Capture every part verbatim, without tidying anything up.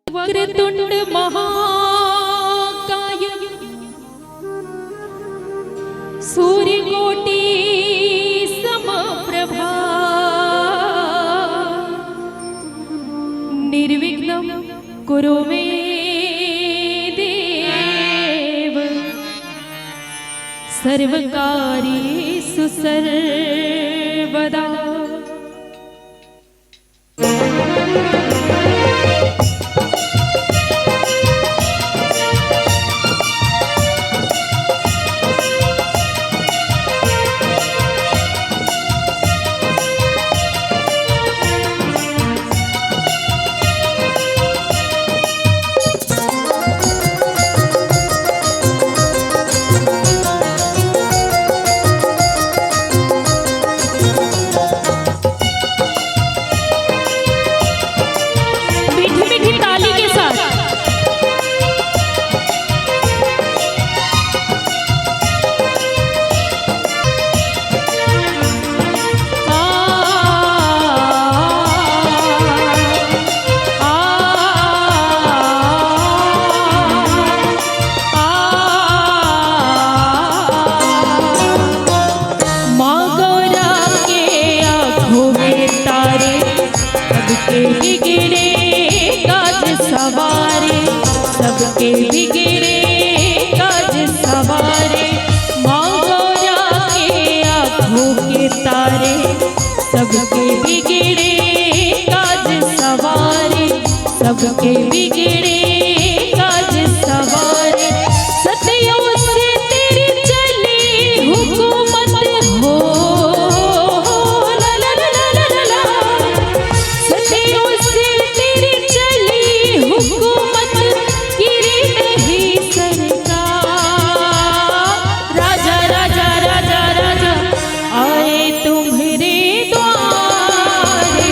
वक्रतुंड महाकाय सूर्यकोटि समप्रभा। निर्विघ्नं कुरु मे देव सर्वकार्येषु सर्वदा। मीठी मीठी ताली के साथ। आ, आ, आ, माँ गौरा के आँखों के तारे, सबके बिगड़े काज सवारे, सबके बिगड़े काज सवारे। माँ गौरा के आँखों के तारे, सबके बिगड़े काज सवारे, सबके बिगड़े काज सवारे। सदियों से तेरी चली हुकूमत हो, ला ला ला ला ला ला ला। सदियों से तेरी चली हुकूमत, गिरी नहीं सरकार। राजा, राजा, राजा, राजा आए तुम्हारे द्वारे।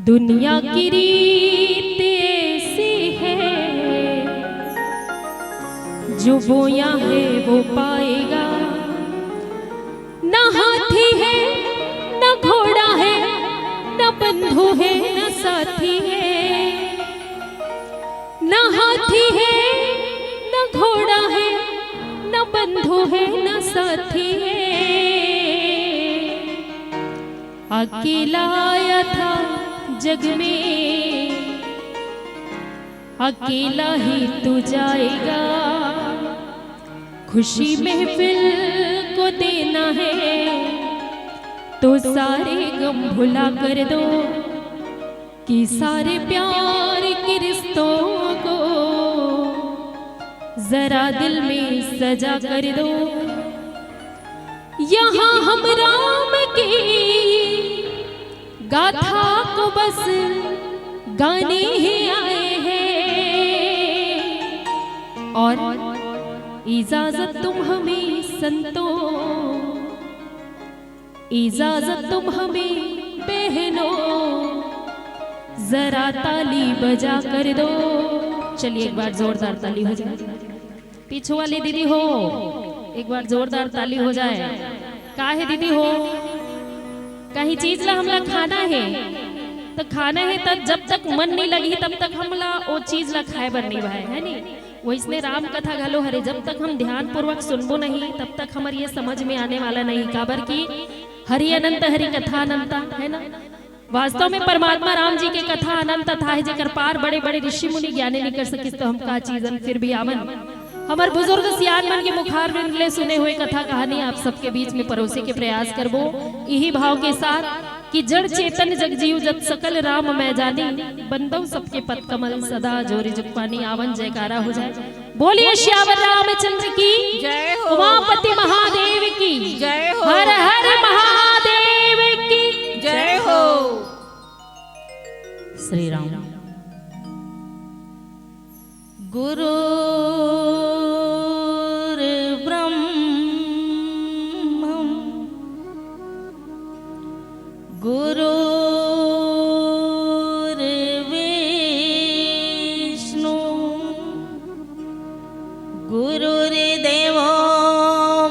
दुनिया की रीत ऐसी है, जो बोया है वो पाएगा। न हाथी है, न घोड़ा है, न बंधु है, न साथी है। न हाथी है, न घोड़ा है, न बंधु है, न साथी है। अकेला आया था जग में, अकेला ही तू जाएगा। खुशी महफिल को देना है, तो सारे गम भुला कर दो, कि सारे प्यार के रिश्तों को जरा दिल में सजा कर दो। यहाँ हम राम की गाथा को बस गाने ही आए हैं, और इजाजत तुम हमें संतों, इजाजत तुम हमें बहनों, जरा ताली बजा कर दो। चलिए, एक बार जोरदार ताली हो जाए। पीछू वाली दीदी हो, एक बार जोरदार ताली हो जाए। का हे दीदी हो, कहीं चीज ला हमला खाना हे, तो खाना हे, तब जब तक मन नहीं लगी, तब तक हमला वो चीज ला खाए बर नहीं भाए, है नी? वैसने राम कथा घलो हरे, जब तक हम ध्यान पूर्वक सुनबो नहीं, तब तक हमर ये समझ में आने वाला नहीं। काबर कि हरि अनंत, हरि कथा अनंता, है ना? वास्तव में परमात्मा राम जी के कथा अनंत अथाह हे, जेकर पार बड़े-बड़े ऋषि मुनि ज्ञानी नहीं कर सकिस, तो हम का चीजन फिर भी आवन। हमर बुजुर्ग सियान मन के मुखारविंद ले सुने हुए कथा कहानी आप सबके बीच में परोसे के प्रयास करबो, इही भाव के साथ कि जड़ चेतन जग जीव जत सकल राम मैं जानी, बंदव सबके पद कमल सदा जोरि जुग पानी। आवन जयकारा हो जाए। बोलिए सियावर रामचंद्र की, जय हो। उमापति महादेव की, जय हो। हर हर महादेव की। जय हो। श्री राम। गुरुर्ब्रह्मं गुरुर्विष्णु गुरुर्देवो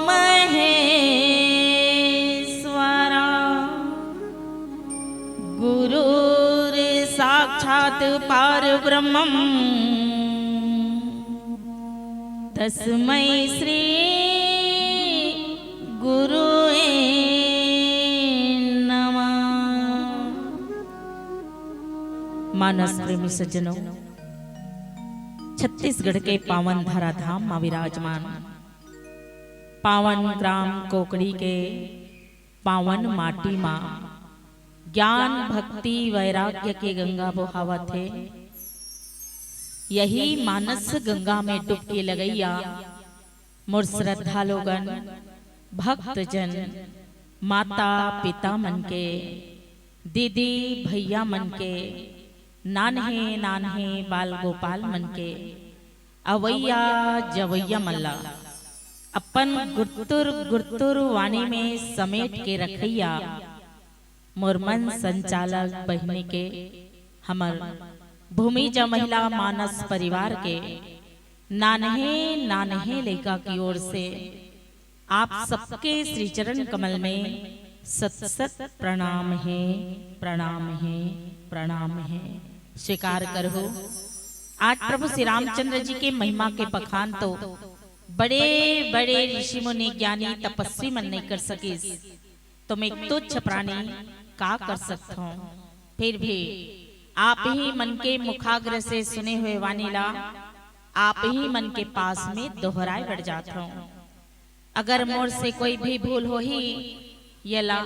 महेश्वरा गुरुर्साक्षात् परब्रह्मं तस्मै श्री गुरुवे नमः। मानस प्रेमी सज्जनों, छत्तीसगढ़ के पावन धराधाम मा विराजमान पावन ग्राम कोकड़ी के पावन माटी मा ज्ञान, भक्ति, वैराग्य के गंगा बोहावत हे। यही मानस गंगा में डुबकी लगइया मोर श्रद्धा लोगन, भक्तजन, माता पिता मन के, दीदी भैया मन के, नान्हे नान्हे बाल गोपाल मन के, अवैया जवैया मन ला अपन गुरतुर गुरतुर वाणी में समेट के रखइया मोर मन संचालक बहिनी के, हमर भूमिजा महिला मानस परिवार के नान्हे नान्हे लइका की ओर से आप सबके श्री चरण कमल में सत सत प्रणाम हे, प्रणाम हे, प्रणाम हे। स्वीकार करहु, आज प्रभु श्री रामचंद्र जी के महिमा के बखान तो बड़े बड़े ऋषि मुनि ज्ञानी तपस्वी मन नहीं कर सकिस, तो मैं तुच्छ प्राणी का कर सकत हूँ। फिर भी आप ही मन के मुखाग्र से सुने हुए वाणी ला आप ही मन के पास में दोहराए बर जात हूँ। अगर मोर से कोई भी भूल होही, येला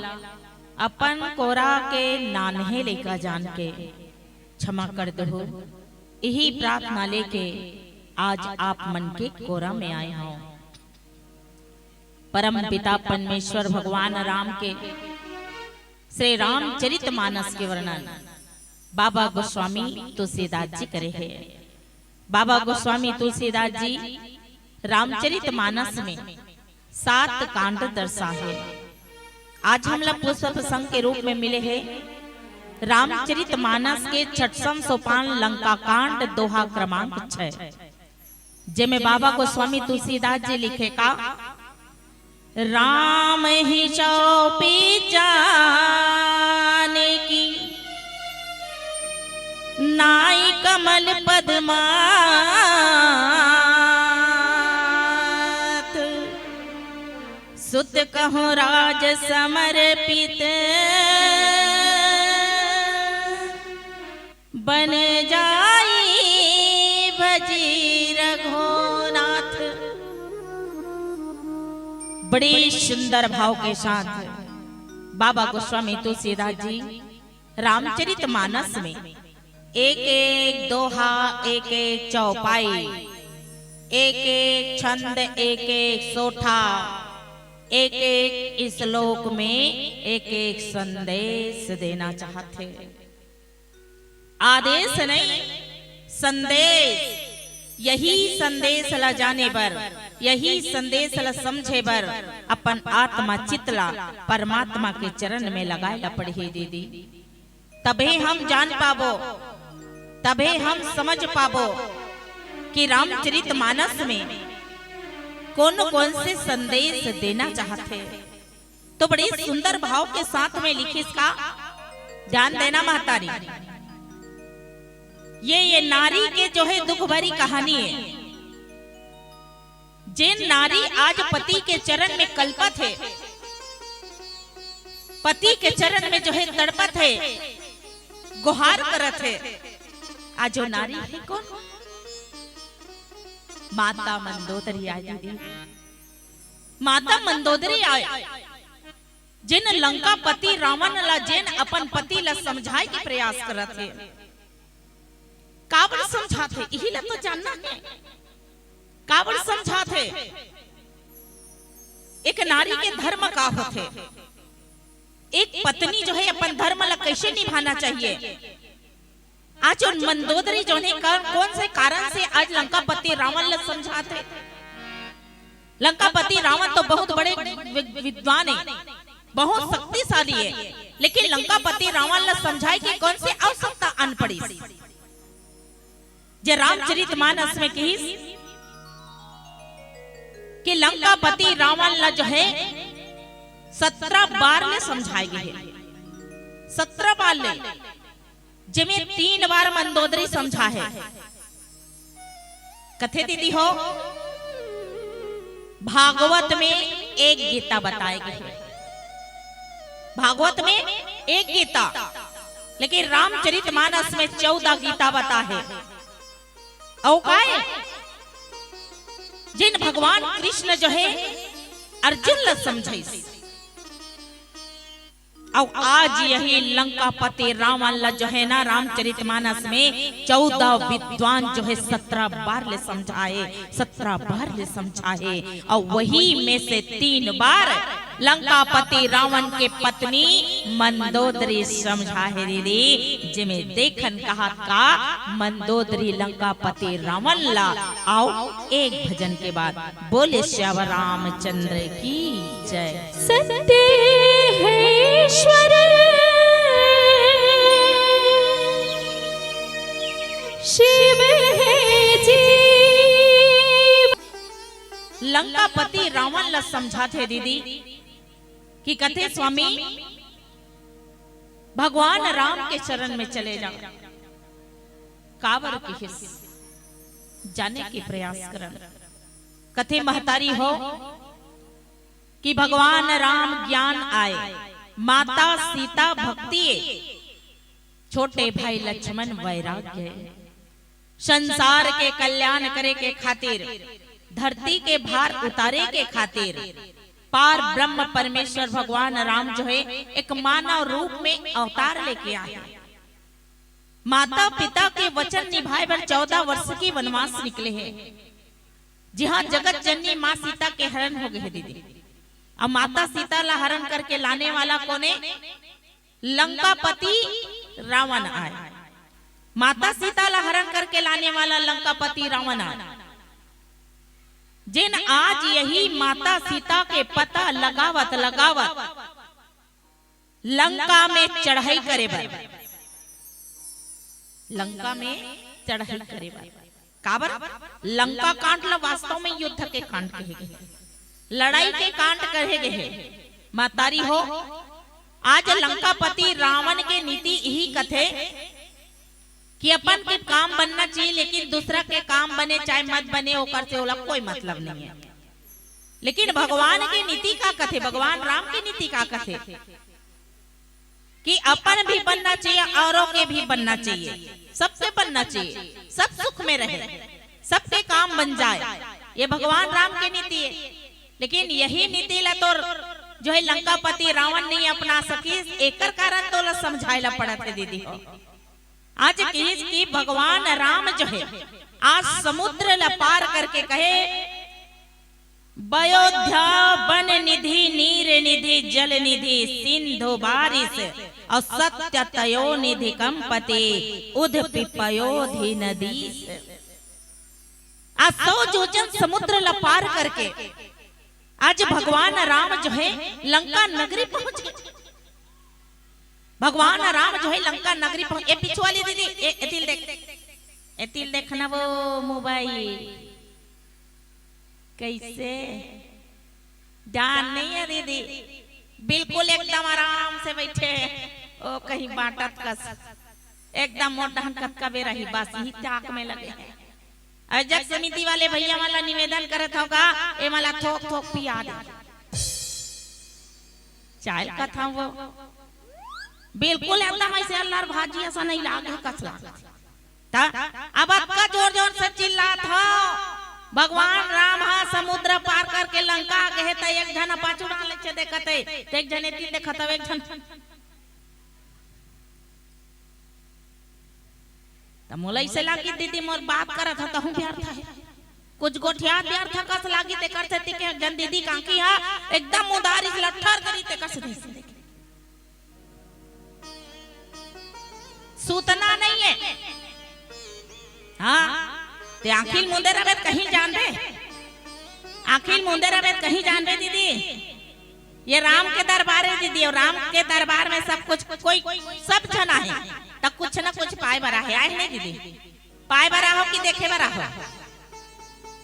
अपन कोरा के नान्हे लइका जान के क्षमा कर दहू। यही प्रार्थना लेके आज आप मन के कोरा में आए हूँ। परम पिता परमेश्वर भगवान राम के श्री रामचरित मानस के वर्णन बाबा गोस्वामी तुलसीदास जी करे हे। बाबा गोस्वामी तुलसीदास जी रामचरित मानस में सात कांड दर्शा हे। आज हमला पुष्प प्रसंग के रूप में मिले हे। रामचरित मानस के छठसम सोपान लंका कांड, दोहा क्रमांक छह, जेमे बाबा गोस्वामी तुलसीदास जी लिखे का, राम ही सौंपी जानकी नाई कमल पदमाथ। सुत कहूँ राज समर्पित बन जाई भजी रघुनाथ। बड़े सुंदर भाव के साथ बाबा गोस्वामी तुलसीदास जी रामचरित मानस में एक एक दोहा, एक एक चौपाई, एक एक छंद, एक एक सोठा, एक एक श्लोक में एक एक संदेश देना चाहथे। आदेश नहीं, संदेश। यही संदेश ला जाने बर, यही संदेश ला समझे बर अपन आत्मा चित ला परमात्मा के चरण में लगाए ला पड़ही दीदी। तभे हम जान पाबो, तभे हम समझ पाबो कि रामचरित मानस में कौन कौन से संदेश देना चाहथे। तो बड़े सुंदर भाव के साथ में लिखिस का, ध्यान देना महतारी। ये, ये नारी के जो है दुख भरी कहानी है। जेन नारी आज पति के चरण में कलपत है, पति के चरण में जो है तड़पत है, गुहार करत है, आज वो नारी है कौन? माता मंदोदरी आय दीदी, माता मंदोदरी आय, जेन लंकापति रावण ला, जेन अपन पति ला समझाए के प्रयास करत हे। काबर समझात हे, इही ला तो जानना हे। काबर समझात हे, एक नारी के धर्म का होथे, एक पत्नी जो है अपन धर्म ला कैसे निभाना चाहिए। आज उन मंदोदरी जो है का-, कौन से कारण से आज लंकापति रावण ला समझात हे। लंकापति रावण तो बहुत बड़े वि-, विद्वान है, बहुत शक्तिशाली है, लेकिन लंकापति रावण ला समझाए के कौन से आवश्यकता आन पड़िस? जे रामचरित मानस में कहिस कि लंकापति रावण ला जो है सत्रह बार ले समझाए गे हे, सत्रह बार ले, जेमे तीन बार मंदोदरी समझा हे। कथे दीदी हो, भागवत में एक गीता बताए गे हे, भागवत में एक गीता, लेकिन रामचरित मानस में चौदह गीता बता हे। अउ काय, जिन भगवान कृष्ण जो है अर्जुन ला समझाइस, अउ आज यही लंकापति रावण ला जो है ना, रामचरित मानस में चौदह विद्वान जो है सत्रह बार ले समझाए, सत्रह बार ले समझाए, अउ वही में से तीन बार लंकापति रावण के पत्नी मंदोदरी समझा हे दीदी, जेमे देखन कहा का मंदोदरी लंकापति रावण ला। आओ एक भजन के बाद बोले श्यावर रामचंद्र की जय। सत्य है ईश्वर शिव है जीव। लंकापति रावण ला समझाथे दीदी कि कथे स्वामी भगवान राम के चरण में चले जा। काबर किहिस जाने के प्रयास करन। कथे महतारी हो कि भगवान राम ज्ञान आय, माता सीता भक्ति, छोटे भाई लक्ष्मण वैराग्य। संसार के कल्याण करे के खातिर, धरती के भार उतारे के खातिर पार ब्रह्म परमेश्वर भगवान राम जो है एक मानव रूप में अवतार लेके आए। माता पिता के वचन निभाए बर चौदह वर्ष के वनवास निकले हे, जिहां जगत जननी मां सीता के हरण हो गे हे दीदी। अब माता सीता ला हरण करके लाने वाला कोने? लंकापति रावण आय। माता सीता ला हरण करके लाने वाला लंकापति रावण आय, जेन आज यही माता सीता के पता लगावत लगावत लंका में चढ़ाई करे बर, लंका में चढ़ाई करे बर। काबर? लंका कांड ला वास्तव में युद्ध के कांड कहे गे हे, लड़ाई के कांड कहे गे हे। महतारी हो, आज लंकापति रावण के नीति इही कथे कि अपन के काम बनना चाहिए, लेकिन दूसरा के काम बने चाहे मत बने, ओकर से ओला कोई मतलब नहीं है। लेकिन भगवान के नीति का कथे, भगवान राम के नीति का कथे कि अपन भी बनना चाहिए, औरों के भी बनना चाहिए, सबके बनना चाहिए, सब सुख में रहे, सबके काम बन जाए। ये भगवान राम के नीति है। लेकिन यही नीति ला तोर जो है लंकापति रावण नहीं अपना सकिस, एकर कारण तोला समझाए ला पड़त हे दीदी हो। आज किहिस कि भगवान राम जो है आज समुद्र ला पार करके कहे, बयोध्या बन निधि नीर निधि जल निधि सिंधु बारिश और सत्य तयो निधि कंपति उध पिपयोधि नदीश। आज सौ जोजन समुद्र ला पार करके आज भगवान राम जो है लंका नगरी पहुंच गए। भगवान राम जो है लंका नगरी पहुंच, ए पीछू वाली दीदी, ए, ए तिल देख, ए तिल देखना वो मोबाइल कैसे जान नहीं है दीदी, बिल्कुल एकदम आराम से बैठे हैं। ओ कहीं बांटत कस, एकदम मोर डहन कतका बेरा ही बस यही चाक में लगे हैं। आयोजक समिति वाले भैया वाला निवेदन करत होगा, ए मला थोक थोक पिया दे। चाय कथा वो बिल्कुल एकदम ऐसे अल्लार भाजी ऐसा नहीं लागे कस लागे। त अब अतका जोर जोर से चिल्लात हो, भगवान राम हा समुद्र पार करके लंका गे हे, त एक झन पाछू डाल लेछे देखत हे, त एक झन एती देखत हवे, एक झन त मोला इसे लागी दीदी मोर बात करत ह तहूं व्यर्थ है, कुछ गोठियात व्यर्थ कस लागी, तेकर सेती के एक झन दीदी काकी हा एकदम उदारी लट्ठर करी तेकर सेती। सूतना नहीं है। हाँ, ते आँखी ल मूंदे रहे त कहीं जानबे, आँखी ल मूंदे रहे त कहीं जानबे दीदी। ये राम के दरबार है दीदी, और राम के दरबार में सब कुछ, कोई सब झन आहे, त कुछ न कुछ पाए बर आहे, आहे नहीं दीदी? पाए बर आहो कि देखे बर आहो?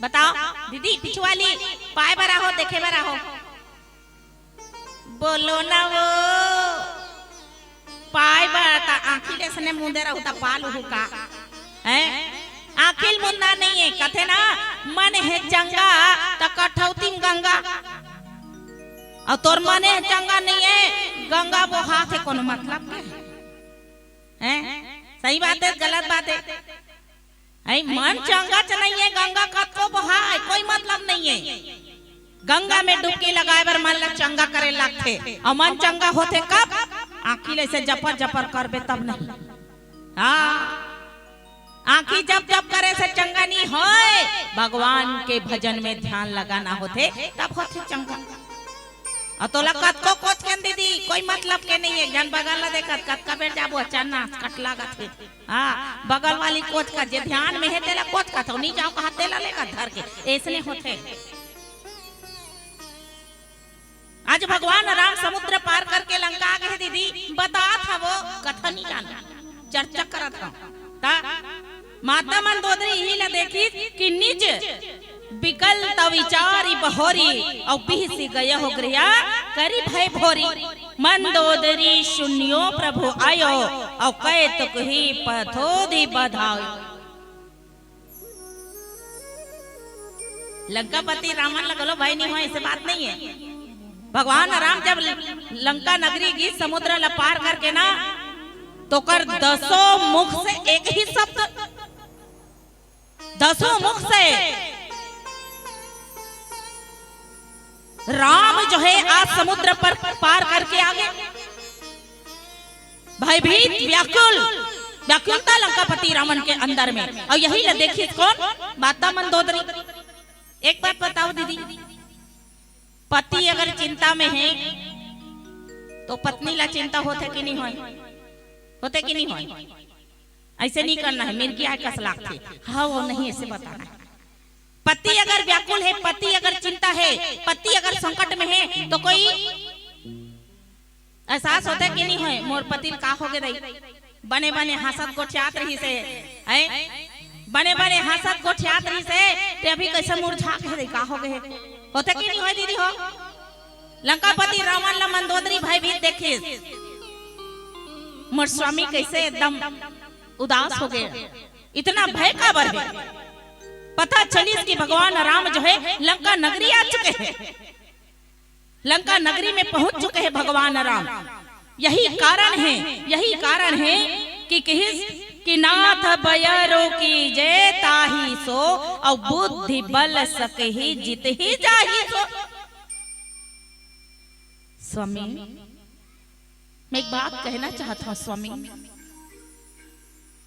बताओ दीदी, पिछुआली, पाए बर आहो, देखे बर आहो? बोलो ना वो, पाए बर त आँखी ले सने मूंदे रहू त पा लूहू का? हैं? आँखी ल मूंदना नहीं है, कथे ना, मन है चंगा त कठौती में गंगा। और तोर मन है चंगा नहीं है, गंगा वो हाथ है, कोनो मतलब के? हैं? सही बात है, गलत बात है? ऐ मन चंगा च नहीं है, गंगा कतको बहाय, कोई मतलब नहीं है। गंगा में डुबकी लगाए बर मन ला चंगा करे लगथे, और मन चंगा होथे कब? आँखी ले से जपर जपर करबे तब नहीं। हाँ, आँखी जब जब करे से चंगा नहीं होय, भगवान के भजन में ध्यान लगाना होथे तब होथे चंगा। और तोला कतको कोच के दीदी, कोई मतलब के नहीं है, जन बगल ला देखत कतका बेर जाबो, अचानक कट लागत है। हाँ, बगल वाली कोच का जे ध्यान में है, तेला कोच का थो, नहीं जाओ कहा तेला लेकर धर के, ऐसने होथे। आज भगवान राम समुद्र पार करके लंका आ गए दीदी, बतात हवो, कथा नहीं जाना, चर्चा करत हव। ता माता मंदोदरी इही ला देखिस कि निज बिकल तव विचारी बहोरी, अउ बिहसि गयहु गृहा करि भय भोरी। मंदोदरी सुनियो प्रभु आयो, अउ कहे तुकहि पथोधि बधायो। लंकापति रावण ला घलो भय नहीं होय, ऐसे बात नहीं है। भगवान राम जब लंका नगरी गिस समुद्र ला पार करके ना, तो कर दसों मुख से एक ही शब्द, दसों मुख से राम जो है आज समुद्र पर पार करके आ गए। भयभीत, व्याकुल, व्याकुलता लंकापति रावण के अंदर में। और यही ला देखिस कौन? माता मंदोदरी। एक बात बताओ दीदी, पति अगर चिंता में है तो पत्नी ला चिंता होथे कि नहीं होय? होथे कि नहीं होय? ऐसे नहीं करना है, मिर्गी आय कस लागथे। हाँ, वो नहीं, ऐसे बताना है। पति अगर व्याकुल है, पति अगर चिंता है, पति अगर संकट में है, तो कोई एहसास होथे कि नहीं होय, मोर पति ल का होगे दाई? बने बने हंसत गोठियात रहिस हे, हैं? बने बने हंसत गोठियात रहिस हे, ते अभी कैसे मुरझा के रे, का हो गए? होथे कि नहीं होय दीदी हो? लंकापति रावण ला मंदोदरी भयभीत देखिस, मोर स्वामी कैसे एकदम उदास हो गए, इतना भय काबर हे? पता चलिस कि भगवान राम जो है लंका नगरी आ चुके हैं, लंका नगरी में पहुंच चुके हैं भगवान राम। यही कारण है, यही कारण है कि किहिस कि नाथ बयरो की जय ताहि सो, और बुद्धि बल सकहि जितहि जाहि सो। स्वामी, मैं एक बात कहना चाहत हूँ स्वामी,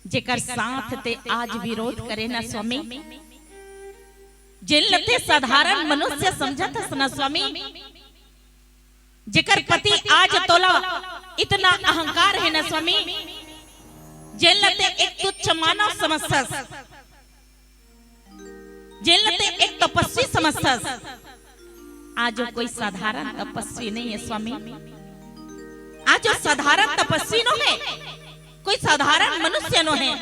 जेकर साथ ते आज विरोध करे ना स्वामी, जेन ल ते साधारण मनुष्य समझत हस ना स्वामी, जेकर पति आज तोला इतना अहंकार है ना स्वामी, जेन ल ते एक तुच्छ मानव समझथस, जेन ल ते एक तपस्वी समझथस, आज वो कोई साधारण तपस्वी नहीं है स्वामी। आज वो साधारण तपस्वी नो है, कोई साधारण मनुष्य नो है।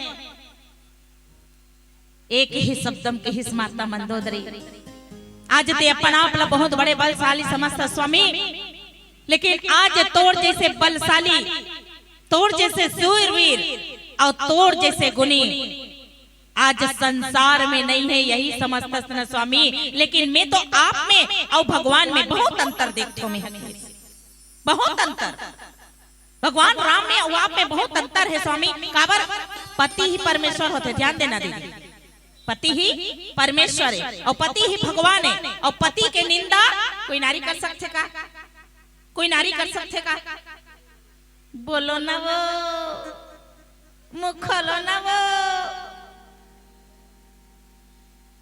एक ही शब्द म किहिस माता मंदोदरी, आज ते अपन आप ला बहुत बड़े बलशाली समझथस स्वामी, लेकिन आज तोर जैसे बलशाली, तोर जैसे सूरवीर और तोर जैसे गुणी आज संसार में नहीं है, यही समझथस न स्वामी। लेकिन मैं तो आप में और भगवान में बहुत अंतर देखथों मैं, बहुत अंतर। भगवान राम में और आप में बहुत अंतर है स्वामी। काबर? पति ही परमेश्वर होथे, ध्यान देना दीदी, पति ही परमेश्वर है और पति ही भगवान है। और पति के निंदा कोई नारी कर सकथे का? कोई नारी कर सकथे का? बोलो ना वो, मुख खोलो ना वो।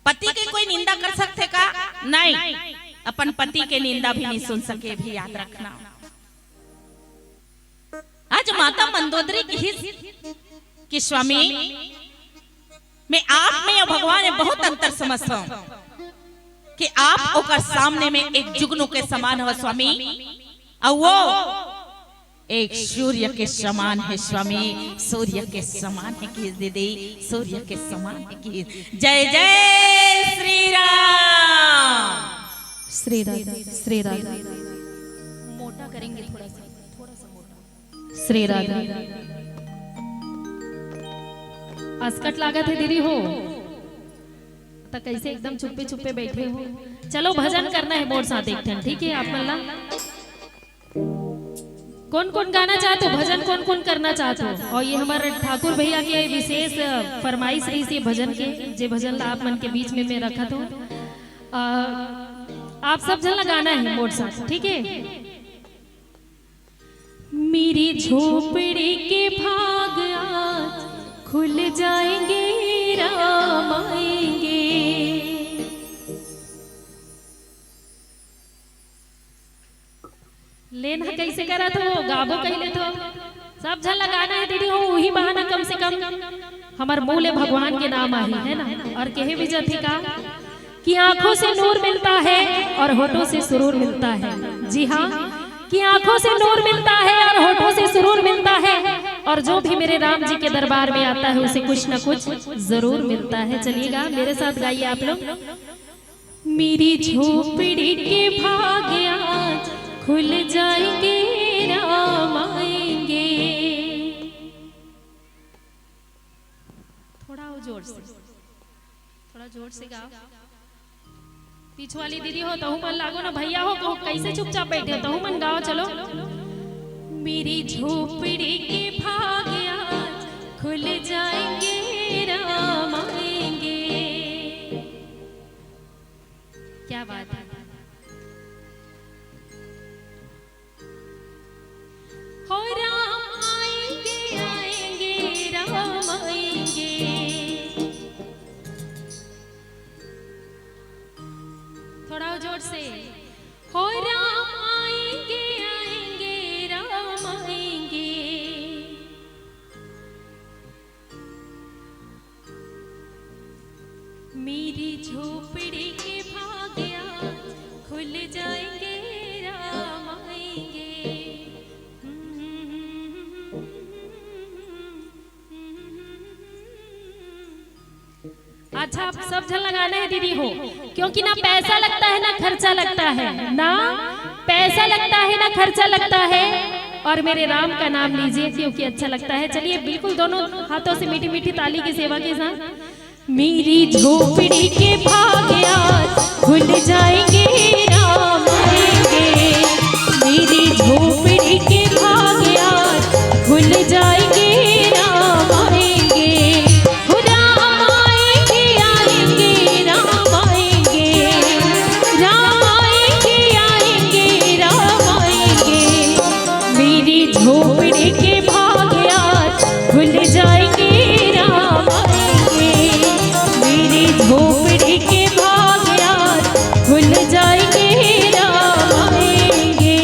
पति के कोई निंदा कर सकथे का? नहीं। अपन पति के निंदा भी नहीं सुन सके, भी याद रखना। आज माता मंदोदरी किहिस कि स्वामी, मैं आप में और भगवान में बहुत अंतर समझता हूँ कि आप ओकर सामने में एक जुगनू के समान हो स्वामी, और वो एक सूर्य के समान है स्वामी, सूर्य के समान है कि दीदी, सूर्य के समान है कि। जय जय श्री राम। श्री राधे, श्री राधे। मोटा करेंगे थोड़ा सा, थोड़ा सा मोटा। श्री राधे। असकट लागत है दीदी हो, त कैसे एकदम चुप्पे चुप्पे बैठे हो? चलो भजन करना है मोर साथ एक ठन, ठीक है आप मन ला? कौन कौन गाना चाहत हो, भजन कौन कौन करना चाहत हो? और ये हमारे ठाकुर भैया के विशेष, अ, फरमाइश रहिस ये भजन के, जे भजन ला आप मन के बीच में मैं रखत हूँ। अ, आप सब झन ला गाना है मोर साथ, ठीक है? मेरी झोपड़ी के भाग आज खुल जाएंगे, राम आएंगे। लेन ह कैसे करत हो, गाबो कहि लेथो। सब झन ला गाना है दीदी हो, उही बहाना कम से कम हमर मुंह ले भगवान के नाम आही, है ना? और कहे भी जाथे का कि आंखों से नूर मिलता है और होठों से सुरूर मिलता है। जी हाँ, कि आंखों से नूर मिलता है और होठों से सुरूर मिलता है, और जो भी मेरे राम जी के दरबार में आता है उसे कुछ ना कुछ जरूर मिलता है। चलिएगा, मेरे साथ गाइए आप लोग। मेरी झोपड़ी के भाग आज खुल जाएंगे, राम आएंगे। थोड़ा और जोर से, थोड़ा जोर से गाओ। पीछू वाली दीदी हो, तहू मन लागो ना, भैया हो, कहो, कैसे चुपचाप बैठे हो, तहू मन गाओ, चलो। मेरी झोपड़ी के भाग आज खुल जाएंगे, राम आएंगे। क्या बात है। हो राम आएंगे, आएंगे, राम आएंगे। थोड़ा और जोर से। हो राम आएंगे, आएंगे, राम आएंगे। मेरी झोपड़ी के भाग आज खुल जाएंगे, राम आएंगे। अच्छा, आप सब झन लगाना है दीदी हो, क्योंकि ना पैसा लगता है ना खर्चा लगता है, ना पैसा लगता है ना खर्चा लगता है। और मेरे राम का नाम लीजिए क्योंकि अच्छा लगता है। चलिए बिल्कुल दोनों हाथों से मीठी मीठी ताली की सेवा के साथ। मेरी झोपड़ी के भाग आज खुल जाएंगे, राम आएंगे। मेरी झोपड़ी के भाग आज खुल जाएंगे, राम आएंगे। हो राम आएंगे, आएंगे, राम आएंगे। राम आएंगे, आएंगे, राम आएंगे। मेरी झोपड़ी के भाग आज खुल जाएंगे, राम आएंगे। मेरी झोपड़ी के भाग आज खुल जाएंगे, राम आएंगे।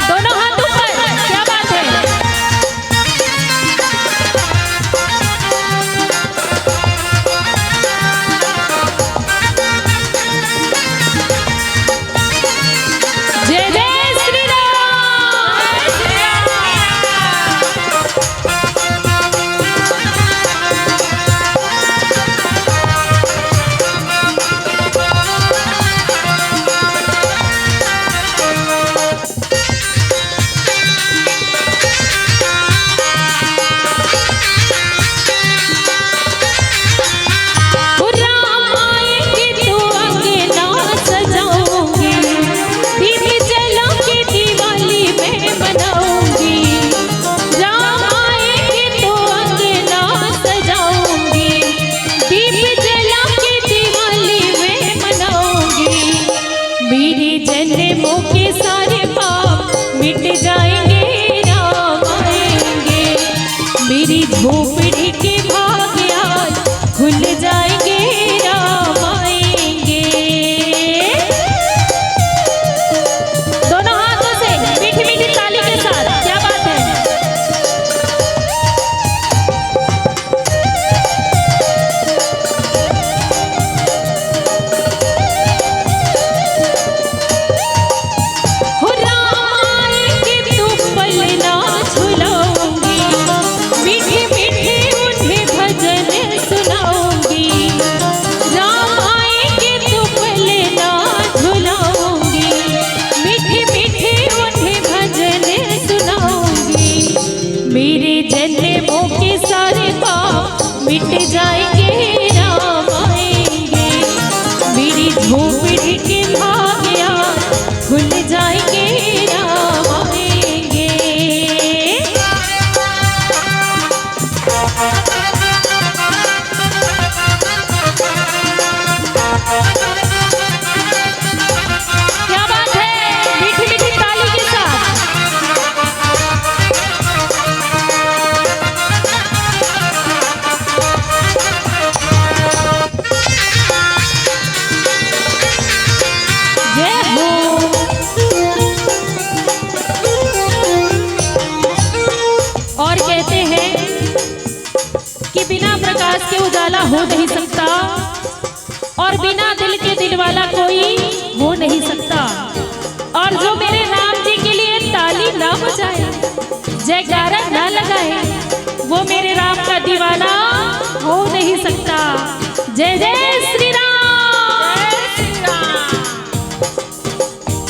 दोनों हाथ ऊपर, क्या बात है। जय जय श्री राम। मेरे जन्मों के सारे पाप मिट जाएंगे, राम आएंगे। मेरी झोपड़ी के भाग आज खुल जाएंगे, राम आएंगे। दोनों हाथों से मीठी मीठी ताली के साथ, क्या बात है। और कहते हैं कि बिना प्रकाश के उजाला हो नहीं सकता और बिना दिल के दिल वाला कोई हो नहीं सकता। और जो मेरे राम जी के लिए ताली ना बजाए, जयकारा ना लगाए, वो मेरे राम का दीवाना हो नहीं सकता। जय जय श्री राम।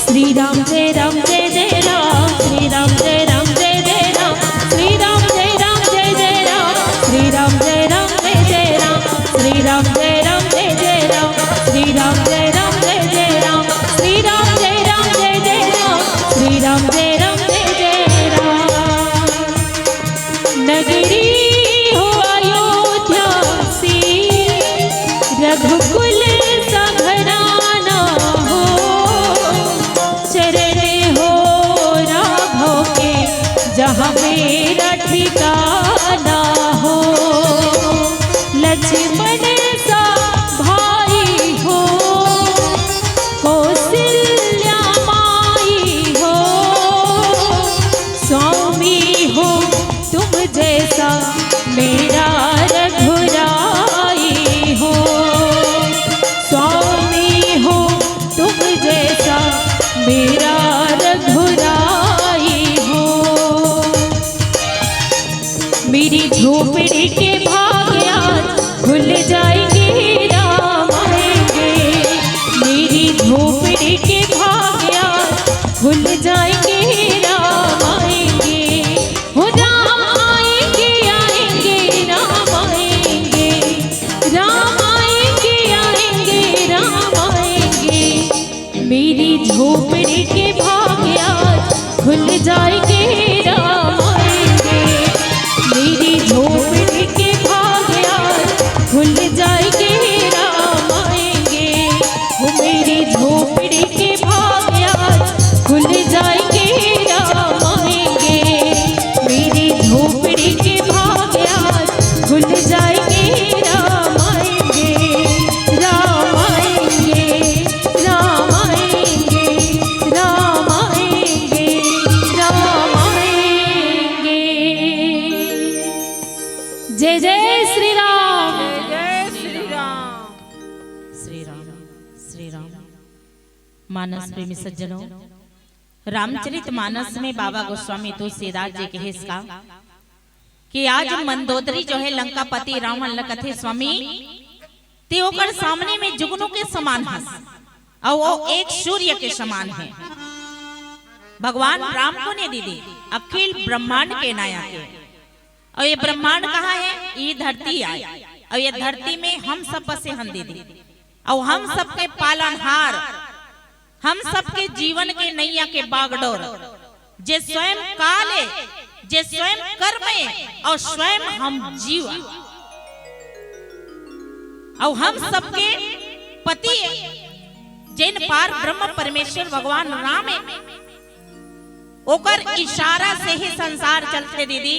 श्री राम जय राम जय जय राम, श्री राम जय राम जय जय राम, श्री राम जय राम जय जय राम, श्री राम जय राम जय जय राम, श्री राम जय राम जय जय राम, श्री राम जय राम जय जय राम, श्री राम जय राम जय जय राम, श्री राम जय राम जय जय राम। नगरी हो अयोध्या सी, रघुकुल सा घराना हो। चरण हो राघव के जहाँ मेरा ठिकाना हो। लक्ष्मण सा भाई हो, कौशल्या माई हो, स्वामी हो तुम जैसा मेरा रघुराई हो, स्वामी हो तुम जैसा मेरा रघुराई हो। मेरी झोपड़ी के भाग आज खुल जाए। के भाग आज खुल जाएंगे, राम आएंगे, हो राम आएंगे, आएंगे, राम आएंगे, राम आएंगे, आएंगे, राम आएंगे। मेरी झोपड़ी के भाग आज खुल जाएंगे, राम आएंगे। मेरी झोपड़ी के भाग आज खुल जाएंगे, राम आएंगे। वो मेरी झोपड़ी के भाग आज खुल जाएंगे, राम आएंगे। मेरी झोपड़ी के भाग आज खुल जाएंगे, राम आएंगे, राम आएंगे, राम आएंगे, राम आएंगे, राम आएंगे। जय जय श्री राम। जय जय श्री राम। श्री राम, श्री राम। मानस प्रेमी सज्जनों, रामचरित मानस में बाबा गोस्वामी तुलसीदास जी कहिस का कि आज मंदोदरी जो है लंकापति रावण ल कथे, स्वामी, ते ओकर सामने में जुगनू के समान हस, अउ वो एक सूर्य के समान हे। भगवान राम कोन ए दीदी? अखिल ब्रह्मांड के नायक हे। अउ ये ब्रह्मांड कहाँ हे? ये धरती आय। अउ ये धरती में हम सब बसे हन दीदी। अउ हम सबके पालनहार, हम सबके जीवन के नैया के बागडोर, जे स्वयं काल ए, जे स्वयं कर्म ए, अउ स्वयं हम जीव। अउ हम सबके पति ए, जेन पार ब्रह्म परमेश्वर भगवान राम ए, ओकर इशारा से ही संसार चलथे दीदी।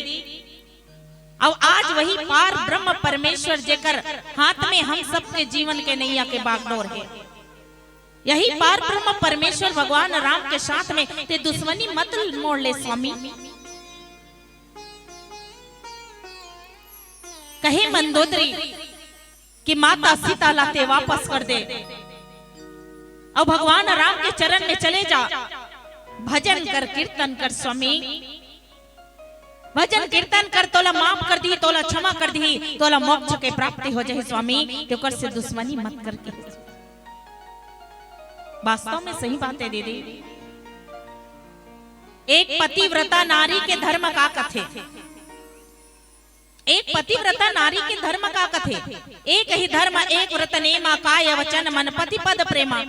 अउ आज वही पार ब्रह्म परमेश्वर, जेकर हाथ में हम सबके जीवन के नैया के बागडोर हे, यही पार ब्रह्म परमेश्वर भगवान राम के साथ में ते दुश्मनी मत मोड़ ले स्वामी। कहे मंदोदरी कि माता सीता ला ते वापस कर दे, अउ भगवान राम के चरण में चले जा, भजन कर, कीर्तन कर स्वामी, भजन कीर्तन कर, तोला माफ कर दिही, तोला क्षमा कर दिही, तोला मोक्ष के प्राप्ति हो जाही स्वामी, ते ओकर से दुश्मनी मत करके। वास्तव में सही बात हे दीदी। एक पतिव्रता नारी के धर्म का कथे? एक पतिव्रता नारी के धर्म का कथे? एक ही धर्म, एक व्रत नेमा, काय वचन मन पति पद प्रेमा।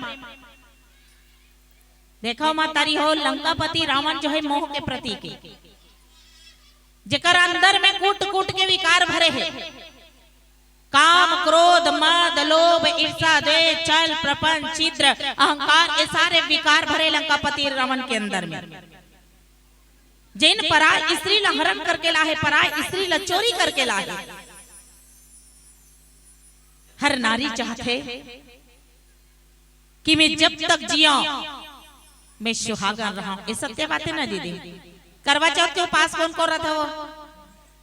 देखव मातारी हो, लंकापति रावण जो हे मोह के प्रतीक ए, जेकर अंदर में कूट कूट के विकार भरे हे, काम, क्रोध, मद, लोभ, ईर्ष्या, द्वेष, छल, प्रपंच, छिद्र, अहंकार, ये सारे विकार भरे लंकापति रावण के अंदर में। जेन पराय स्त्री ला हरण करके लाहे, पराय स्त्री ला चोरी करके लाहे। हर नारी चाहथे कि मैं जब तक जियंव, मैं सुहागन रहंव। ये सत्य बात हे ना दीदी? करवा चौथ के उपास कोन कोन रथव?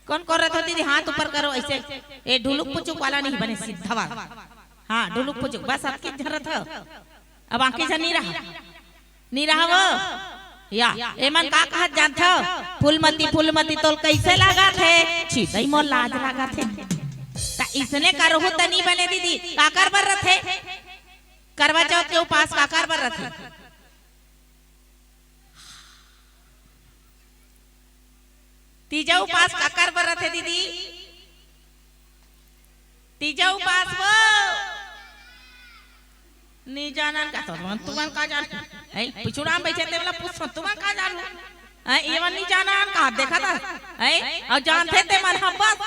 कोन कोन रथव दीदी? हाथ ऊपर करो ऐसे। ए ढुलुक पुचुक वाला नहीं बने, सीधा वाला। हाँ, ढुलुक पुचुक, बस अतके झन रथव। अब बाकी झन नहीं रहा। नहीं रहा वो? या, एमन का कहत जानथव? फूलमती, फूलमती तोल कैसे लागत हे? छी, दई मोर लाज लागत हे। त इसने करहू त नहीं बने दीदी, काकर बर रथे? करवा चौथ के उपास काकर बर रथे? तीजा उपास काकर बर रथे दीदी? तीजा उपास वो नी जानन का तो मन तुमन का जान। ऐ पिछुड़ा में बैठे ते वाला पूछ तुमन का जान। ऐ ये मन नी जानन का देखा था। ऐ और जानथे ते मन हम बस।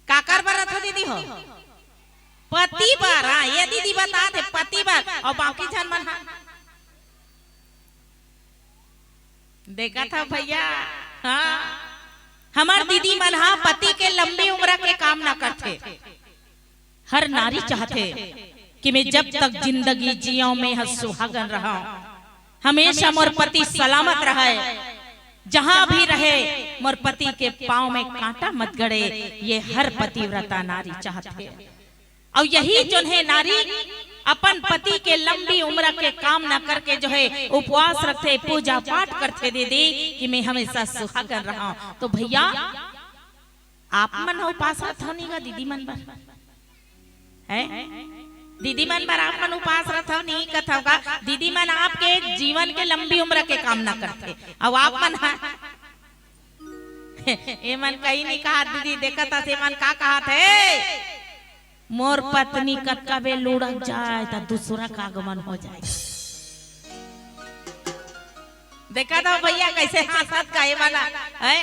काकर बर रथे दीदी हो? पति बर। हाँ, ये दीदी बता दे पति बर। और बाकी झन मन हा देखा था भैया। हाँ, हमर दीदी मन हा पति के लंबी उम्र के कामना करथे। हर नारी चाहथे कि मैं जब तक जिंदगी जियंव, मैं ह सुहागन रहंव, हमेशा मोर पति सलामत रहे, जहां भी रहे मोर पति के पांव में कांटा मत गड़े। ये हर पतिव्रता नारी चाहथे। अउ यही जोन हे नारी अपन पति के लंबी उम्र के कामना करके जो हे उपवास रखथे, पूजा पाठ करथे दीदी कि मैं हमेशा सुहागन रहंव। तो भैया आप मन ह उपास रथव नहीं गा दीदी मन बर? हैं? दीदी मन बर आप मन उपास रथव, नहीं कथव का? दीदी मन आपके जीवन के लंबी उम्र के कामना करथे, अउ आप मन ह एमन कहीं नहीं कहा। दीदी देखत हस, एमन का कहत हे? मोर पत्नी कतका बेर लुढ़क जाए त दूसरा का आगमन हो जाए। देखत हव भैया, कैसे हंसत का एमन ह, हैं?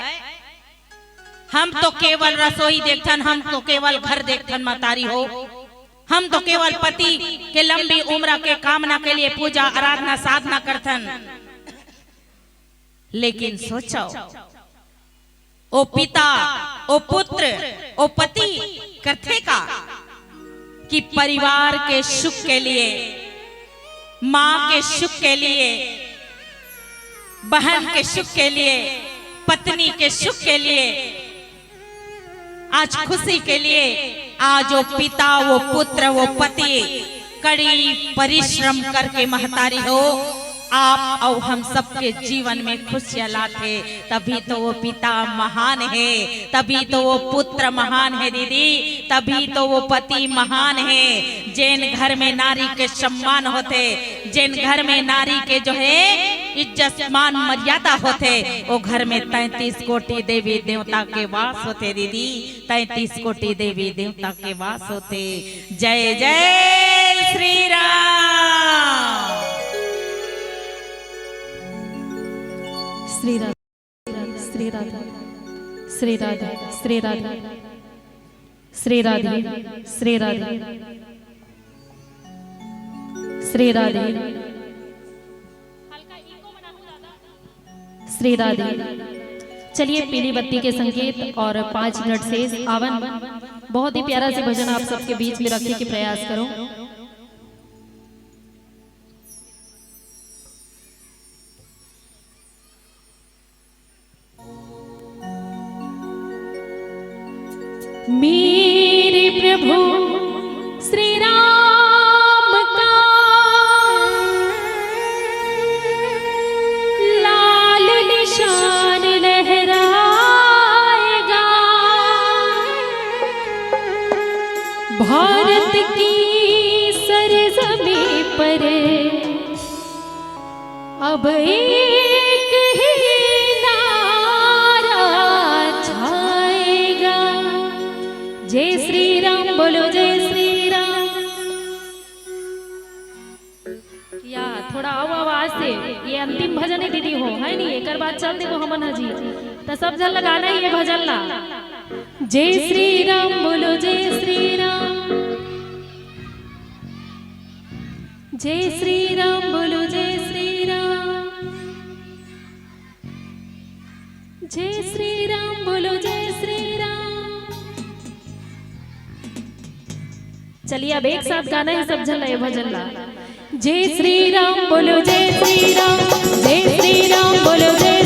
हम तो केवल रसोई देखथन, हम तो केवल घर देखथन, महतारी हो। हम तो केवल पति के लंबी उम्र के कामना के लिए पूजा, आराधना, साधना करथन। लेकिन सोचव, ओ पिता, ओ पुत्र, ओ पति करथे का कि परिवार के सुख के लिए, माँ के सुख के लिए, बहन के सुख के लिए, पत्नी के सुख के लिए, आज खुशी के लिए, आज वो पिता, वो पुत्र, वो पति कड़ी परिश्रम करके, महतारी हो, आप अउ हम सबके जीवन में खुशियां लाथे। तभी तो वो पिता महान हे, तभी तो वो पुत्र महान हे दीदी, तभी तो वो पति महान हे। जेन घर में नारी के सम्मान होथे, जेन घर में नारी के जो है इज्जत मान मर्यादा होथे, वो घर में तैंतीस कोटि देवी देवता के वास होथे दीदी, तैंतीस कोटि देवी देवता के वास होथे। जय जय श्री राम। श्री राधे, श्री राधे, श्री राधे, श्री राधे, श्री राधे, श्री राधे, श्री राधे। श्री राधे। चलिए, पीली बत्ती के संकेत और पाँच मिनट शेष आवन। बहुत ही प्यारा से भजन आप सबके बीच में रखे के प्रयास करो। मेरे प्रभु श्री राम का लाल निशान लहराएगा, भारत की सरजमीं पर अब एक ही नारा छाएगा। जय श्री राम बोलो, जय श्री राम। या थोड़ा अउ आवाज से, ये अंतिम भजन हे दीदी हो, है नी? एकर बाद चल देबो हमन ह जी। त सब झन लगाना ये भजन ला। जय श्री राम बोलो, जय श्री राम। जय श्री राम बोलो, जय श्री राम। जय श्री राम बोलो, जय श्री राम। चलिए, अब एक साथ गाना हे सब झन ला ये भजन ला। जय श्री राम बोलो, जय श्री राम, जय श्री राम बोलो, जय